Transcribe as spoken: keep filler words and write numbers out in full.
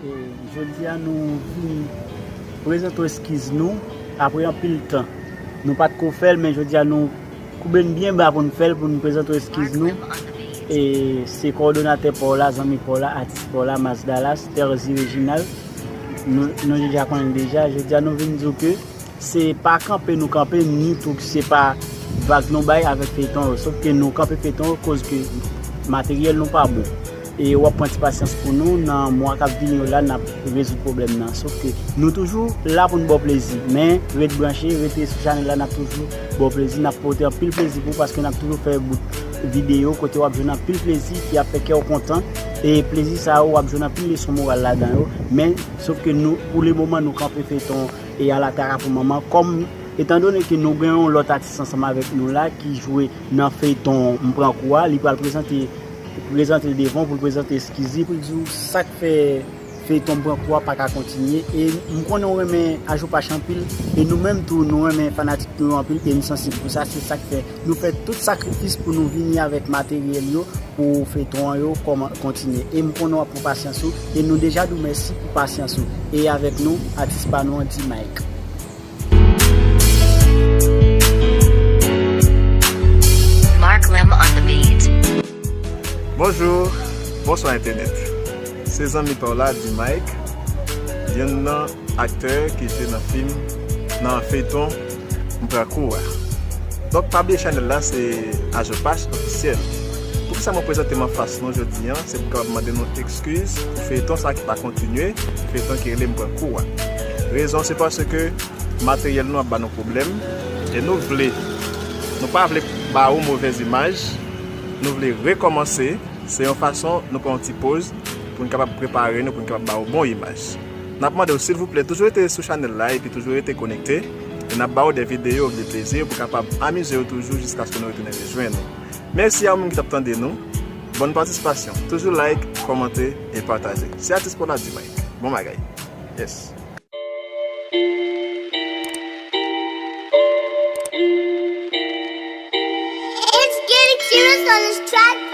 Jodi a nou vin prezante w eskiz nou apre anpil tan. Nou pa t ko fè l, men jodi a nou koube n byen ba pou n fè l, pou n prezante w eskiz nou. E se kowòdonatè pa w la, zanmi pa w la, atis pa w la, Mas Dallas, Terzi Reginald. Nou, nou deja konnen l deja. Jodi a nou vin di w ke se pa kanpe nou kanpe, ni tou se pa vag nou bay avèk feyton yo. Sof ke nou kanpe feyton yo koz ke materyèl nou pa bon. E w ap pran ti pasyans pou nou, nan mwa k ap vini yo la, n ap rezoud pwoblèm nan. Sof ke nou toujou la pou n ba w plezi. Men, ret branche, rete sou chanèl la, n ap toujou ba w plezi, n ap pote anpil plezi pou w paske n ap toujou fè bout videyo kote w ap jwenn anpil plezi ki ap fè kè w kontan. E plezi sa yo, w ap jwenn anpil leson moral ladan yo. Men, sof ke nou, pou le moman, nou kanpe feyton e Alatara pou moman. Kòm, etandone ke nou gen yon lòt atis ansanm avèk nou la ki jwe nan feyton M pran kou a, li pral prezante, prezante l devan w pou l prezante eskiz li, pou l di w sa k fè feyton M pran kou a pa ka kontinye. E m konnen w renmen Ajo Pach anpil, e nou menm tou, nou renmen fanatik nou yo anpil, e nou sansib pou sa. Se sa k fè nou fè tout sakrifis pou nou vini avèk materyèl yo pou feyton an yo kòman kontinye. E m konnen w ap pran pasyans ou, e nou deja di w mèsi pou pasyans ou. E avèk nou, atis pa nou an, D-Mike. Mark Lem on the beat. Bonjou, bonswa entènèt. Se zanmi pa w la, D-Mike, yonn nan aktè ki jwe nan fim, nan feyton M pran kou a. Donk, pa bliye chanèl la, se Ajo Pach Ofisyèl. Poukisa mwen prezante m anfas nou jodi a? Se pou m kapab mande nou eskiz pou feyton sa ki pa kontinye, feyton ki rele M pran kou a. Rezon se paske materyèl nou ap ba nou pwoblèm, e nou vle, nou pa vle ba ou movèz imaj, nou vle rekòmanse. Se yon fason nou pran yon ti poz pou n kapab prepare nou, pou n kapab ba ou bon imaj. N ap mande w, silvouplè, toujou rete sou chanèl la epi toujou rete konekte. E n ap ba ou de videyo de plezi pou kapab amize w toujou jiskaske nou retounen rejwenn ou. Mèsi a ou menm ki t ap tande nou. Bòn patisipasyon. Toujou like, kòmante e pataje. Se atis pa w la, D-Mike. Bon bagay. Yes. It's getting serious on this track.